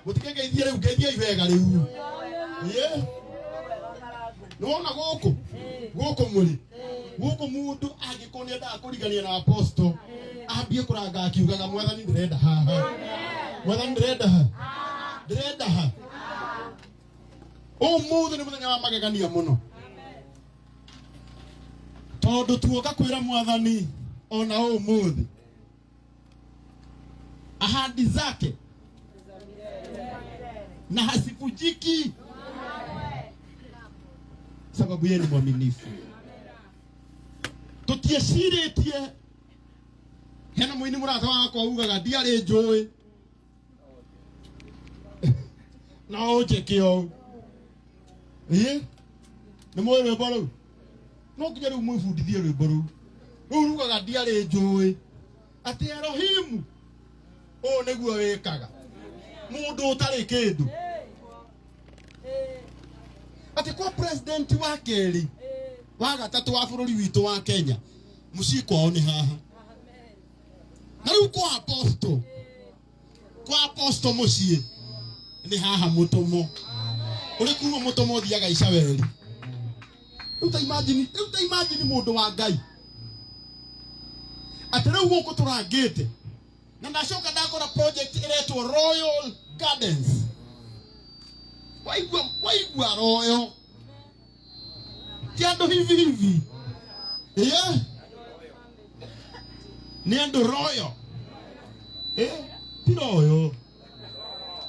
Mũtikĩngeithie rĩu, ngeithiai wega rĩu. Ĩĩ. Nĩwona gũkũ? Gũkũ mũrĩ. Gũkũ mũndũ angĩkorwo nĩendaga kũrigania na apostle, ambie kũranga akiugaga mwathani ndĩrenda haha. Mwathani ndĩrenda ha. Ndĩrenda ha. Ũmũthĩ nĩ mũthenya wa magegania mũno. Tondũ tuoka kwĩra mwathani ona ũmũthĩ ahadi zake na hasivujiki, sababu yeye ni mwaminifu. Tutiecirĩtie hena mũini mũrata wakwa ugaga ndiarĩ njũĩ no ũnjĩke ũũ ĩĩ nĩ mũĩ rwĩmbo rũu no nginya rĩu mwĩbundithie rwĩmbo rũu rũu rugaga ndiarĩ njũĩ atĩ Elohimu ũũ nĩguo wĩkaga mũndũ ũtarĩ kĩndũ atĩ kwa president wa kerĩ wa gatatũ wa bũrũri witũ wa Kenya mũciĩ kwao nĩ haha na rĩu kwa apostle kwa apostle mũciĩ nĩ haha mũtũmwo ũrĩ kuma mũtũmwo ũthiaga icaweri rĩu ta imagine rĩu ta imagine mũndũ wa ngai atĩ rĩu gũkũ tũrangĩte na ndacoka ndakora project ĩretwo Royal Gardens waigua waigua royal ti andũ hivi hivi yeah. nĩ andũ royo eh, ti royo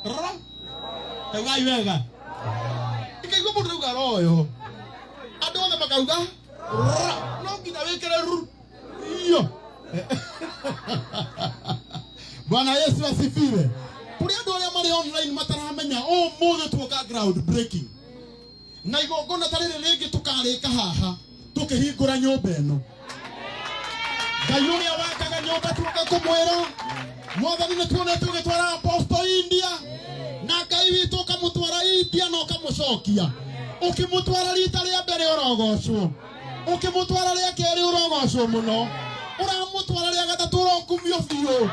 ro taugai wega ikaigua mũndũ rauga royo andũ othe makauga ro no nginya wĩkĩre ru iyo bwana yesu asifiwe kũrĩ andũ arĩa marĩ online mataramenya ũmũthĩ tuoka ground breaking na igongona ta rĩrĩ rĩngĩ tũkarĩka haha tũkĩhingũra nyũmba ĩno ngai ũrĩa wakaga nyũmba tuoka kũmwĩra mwathani nĩ tuonete ũgĩtwara aposto india na ngai witũ ũkamũtwara india na ũkamũcokia ũkĩmũtwara rita rĩa mbere ũrogocwo ũkĩmũtwara rĩa kerĩ ũrogocwo mũno ũramũtwara rĩa gatatũ ũrokumio biũ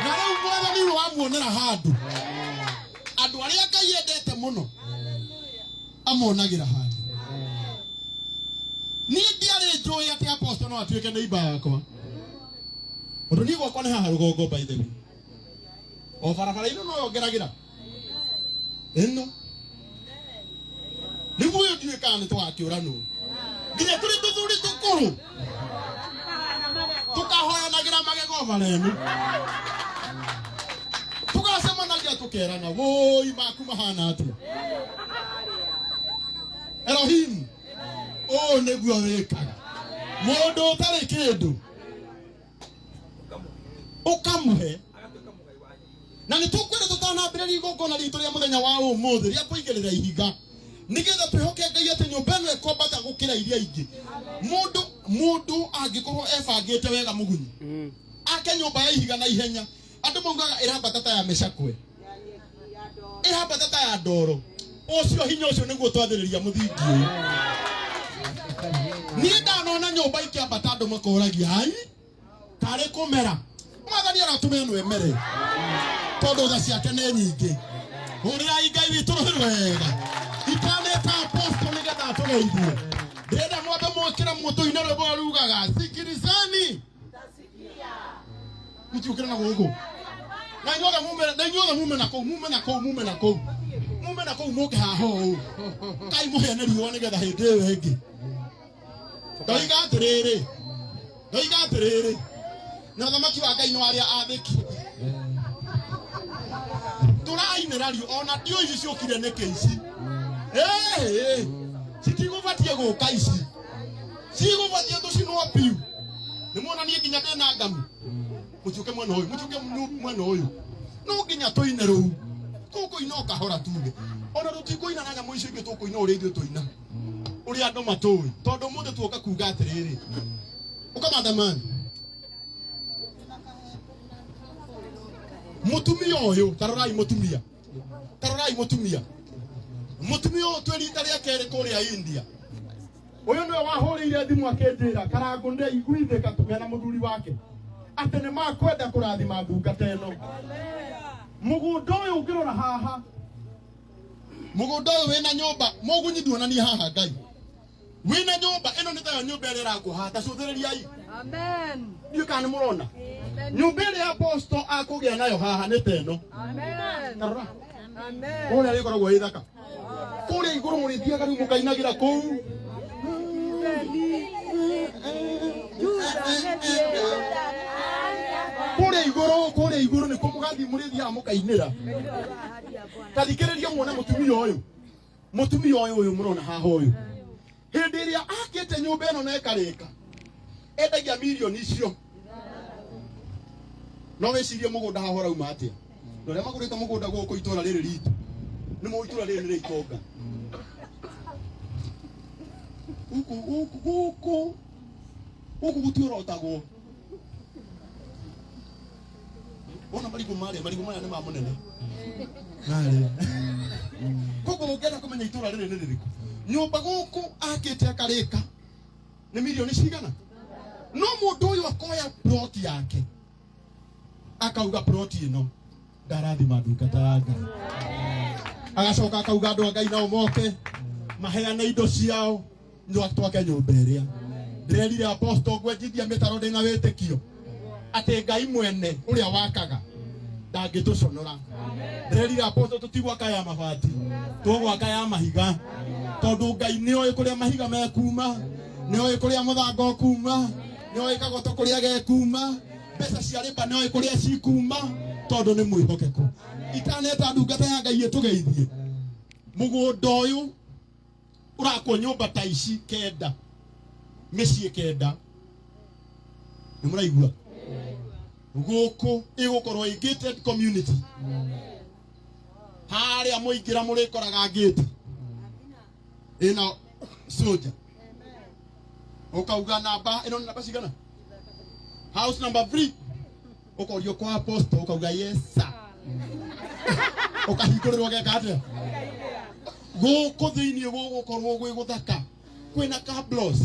na rĩu mwathani wamuonera handũ andũ arĩa ngai endete mũno amonagĩra handũ niĩ ndiarĩ njũĩ atĩ apostle no atuĩke neighbor yakwa tondũ niĩ gwakwa nĩ haha rũgongo by the way o barabara ĩno no yongeragĩra ĩno rĩu ũyũ ndiũĩ kana nĩ tũgakĩũranwo nginya tũrĩ tũthuri tũkũrũ tukahoyanagĩra magego bara ĩno tũgacemanagia tũkerana wũi maku mahana atĩa Elohim ũũ nĩguo wĩkaga mũndũ ũtarĩ kĩndũ ũkamũhe na nĩ tũkwenda tũtanambĩrĩria igongona ritũ rĩa mũthenya wa ũmũthĩ rĩa kũigĩrĩra ihiga nĩgetha twĩhoke ngai atĩ nyũmba ĩno ĩkwambata gũkĩra iria ingĩ mũndũ mũndũ angĩkorwo ebangĩte wega mũgunyi ake nyũmba ya ihiga na ihenya andũ maugaga ĩrambata ta ya mĩcakwe ĩrambata ta ya ndoro ũcio hinya ũcio nĩguo twathĩrĩria mũthingi ũyũ niĩ ndanona nyũmba ikĩambata andũ makoragia ai tarĩ kũmera mwathani aratũma ĩno ĩmere tondũ tha ciake nĩ nyingĩ hũrĩrai ngai witũ rũhĩ rwega itanĩta aposto nĩgetha atũgeithie ndĩrenda mwambe mwĩkĩre mũtũ-inĩ rwĩmbo rugaga sikirizani mũtiũkĩre na gũkũ na inyuothe mume na inyuothe mume na kũu mume na kũu mume na kũu mume na kũu mũke haha ũũ kai mũhĩe nĩ riũa nĩgetha hĩndĩ ĩyo ĩngĩ ndoiga atĩrĩrĩ ndoiga atĩrĩrĩ na ũthamaki wa ngai nĩ wa arĩa athĩki tũrainĩra riũ ona ndiũ ici ciũkire nĩkĩ ici Ĩĩ, citigũbatiĩ gũka ici cigũbatiĩ tũcinwo biũ nĩ muona niĩ nginya ndĩna ngamu mũtiũke mwena ũyũ mũtiũke mwena ũyũ no nginya tũine rũu tũkũina o kahora tuge ona tũtikũina na nyamũ icio ingĩ tũkũina ũrĩa ithuĩ tũina ũrĩa andũ matũĩ tondũ ũmũthĩ tuoka kuga atĩrĩrĩ ũkamandamani mũtumia ũyũ tarorai mũtumia tarorai mũtumia mũtumia ũyũ twĩ rita rĩa kerĩ kũrĩa India ũyũ nĩwe wahũrĩire thimũ akĩnjĩra karangũ ndeiguithĩka mena mũthuri wake atĩ nĩ makwenda kũrathima ndungata ĩno Mũgũnda ũyũ ũngĩrora haha, mũgũnda ũyũ wĩna nyũmba mũgunyi nduonanie haha Ngai wĩna nyũmba ĩno nĩ tayo nyũmba ĩrĩa ĩrakwo haha ta cũthĩrĩriai. Amen. Ndiũĩ kana nĩ mũrona nyũmba ĩrĩa aposto akũgĩa nayo haha nĩ ta ĩno. Amen. Tarora Amen. kũrĩa rĩkoragwo ĩ thaka kũrĩa igũrũ mũrĩthiaga rĩu mũkainagĩra kũu. Kũrĩa igũrũ, kũrĩa igũrũ nĩkuo mũgathiĩ mũrĩthiaga mũkainĩra. Ta thikĩrĩria muone mũtumia ũyũ, mũtumia ũyũ ũyũ mũrona haha ũyũ, hĩndĩ ĩrĩa akĩte nyũmba ĩno na ĩkarĩka endagia mirioni icio. No wĩcirie mũgũnda haha ũrauma atĩa? Na ũrĩa magũrĩte mũgũnda gũkũ itũra rĩrĩ ritũ nĩ mũĩ itũra rĩrĩ nĩ rĩa itonga gũkũ gũkũ gũkũ gũkũ gũtiorotagwo. Wona marigũ marĩa, marigũ maya nĩ ma mũnene narĩa. Koguo ũngĩenda kũmenya itũra rĩrĩ nĩ rĩrĩkũ, nyũmba gũkũ akĩte akarĩka nĩ mirioni cigana, no mũndũ ũyũ akoya ploti yake akauga ploti ĩno ndarathima ndungata ya Ngai, agacoka akauga andũ a Ngai nao moke maheane indo ciao nyo twake nyũmba ĩrĩa. Ndĩrerire apostle ngwenjithia mĩtaro ndĩna wĩtĩkio atĩ Ngai mwene ũrĩa wakaga ndangĩtũconora. Ndĩrerire apostle tũtigwaka ya mabati, tũgwaka ya mahiga, tondũ Ngai nĩoĩ kũrĩa mahiga mekuma, nĩoĩ kũrĩa mũthanga ũkuma, nĩoĩ kagoto kũrĩa gekuma, mbeca cia rĩmba nĩoĩ kũrĩa cikuma, tondũ nĩ mwĩhokeku. Itaneta ndungata ya Ngai ĩtũgeithie, mũgũnda ũyũ ũrakwo nyũmba ta ici kenda, mĩciĩ kenda, nĩ mũraigua gũkũ ĩgũkorwo ĩ gated community. Harĩa mũingĩra mũrĩkoraga gate ĩna soldier, ũkauga namba ĩno nĩ namba cigana, house number 3, ũkorio kwa apostle, ũkauga yes sir, ũkahingũrĩrwo geka atĩa. Gũkũ thĩinĩ gũgũkorwo gwĩ gũthaka, kwĩna cabros,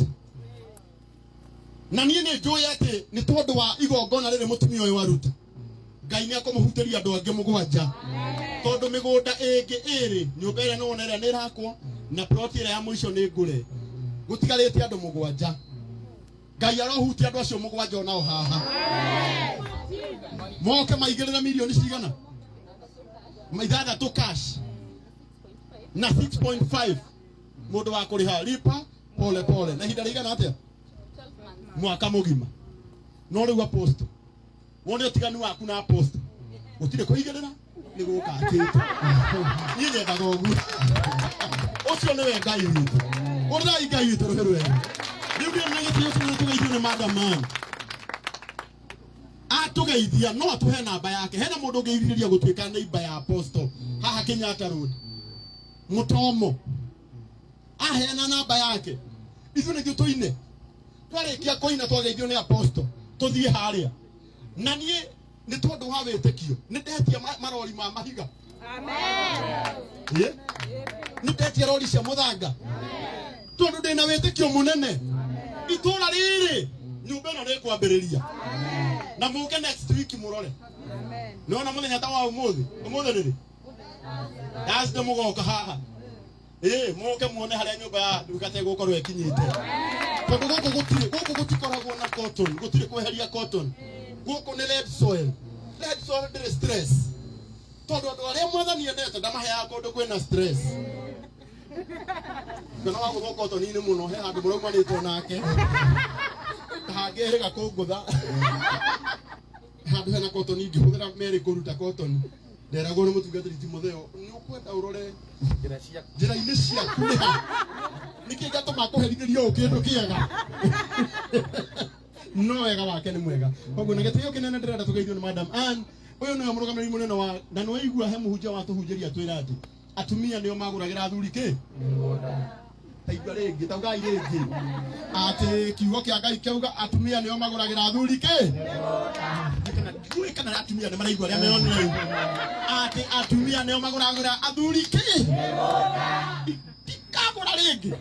na niĩ nĩ njũĩ atĩ nĩ tondũ wa igongona rĩrĩ mũtumia ũyũ aruta, Ngai nĩ akũmũhutĩria andũ angĩ mũgwanja, tondũ mĩgũnda ĩngĩ ĩrĩ nyũmba ĩrĩa nĩwona ĩrĩa nĩ ĩrakwo na plot ĩrĩa ya mũico nĩ ngũre, gũtigarĩte andũ mũgwanja. Ngai arohutia andũ acio mũgwanja onao haha moke maigĩrĩre mirioni cigana ithathatũ cash na 6.5 mũndũ wa kũrĩha lipa pole pole na ihinda rĩigana atĩa, mwaka mũgima. No rĩu apostle wone ũtiganu waku na apostle, gũtirĩ kũigĩrĩra nĩ gũka akĩte. Niĩ nyendaga ũguo. Ũcio nĩwe Ngai witũ. Ũrĩrai Ngai witũ rũhĩ rwega. Rĩu ndĩ na gĩtĩo kĩnene tũgeithio nĩ Madam Ann. Atũgeithia no atũhe namba yake. Hena mũndũ ũngĩrirĩria gũtuĩka neighbor ya apostle haha Kenyatta Road, Mũtomo, aheana namba yake ithuĩ nĩthuĩ tũine. Twarĩkia kũina twageithio nĩ apostle, tũthiĩ harĩa. Na niĩ nĩ tondũ wa wĩtĩkio nĩ ndetia marori ma mahiga. Ĩ? Nĩ ndetia rori cia mũthanga tondũ ndĩna wĩtĩkio mũnene itũra rĩrĩ nyũmba ĩno nĩ ĩkwambĩrĩria. Na mũke next week mũrore nĩwona mũthenya ta wa ũmũthĩ, ũmũthĩ rĩrĩ Thursday, mũgoka haha ĩ mũke muone harĩa nyũmba ya ndungata ĩgũkorwo ĩkinyĩte, tondũ gũkũ gũtirĩ, gũkũ gũtikoragwo na cotton, gũtirĩ kweheria cotton. Gũkũ nĩ red soil. Red soil ndĩrĩ stress, tondũ andũ arĩa mwathani endete ndamaheaga kũndũ kwĩna stress. Kana wa gũthwo cotton-inĩ mũno, he handũ mũraumanĩtwo nake hangĩrĩga kũngũtha handũ hena cotton ingĩhũthĩra merĩ kũruta cotton. Nderagwo nĩ mũtungatĩri Timotheo nĩ ũkwenda ũrore njĩra-inĩ ciaku nĩ ha nĩkĩ ngatũma kũherithĩrio ũũ kĩndũ kĩega, no wega wake nĩ mwega. Koguo na gĩtĩo kĩnene ndĩrenda tũgeithio nĩ Madam Ann. Ũyũ nĩwe mũrũgamĩrĩri mũnene wa na nĩ waigua he mũhunjia watũhunjĩria twĩra atĩ atumia nĩo magũragĩra athuri kĩ. Taigua rĩngĩ, taugai rĩngĩ atĩ kiugo kĩa Ngai kĩauga atumia nĩo magũragĩra athuri kĩ. Kana ndiũĩ kana atumia nĩ maraigua arĩa me online atĩ atumia nĩo magũragĩra athuri kĩ. Ndikagũra rĩngĩ.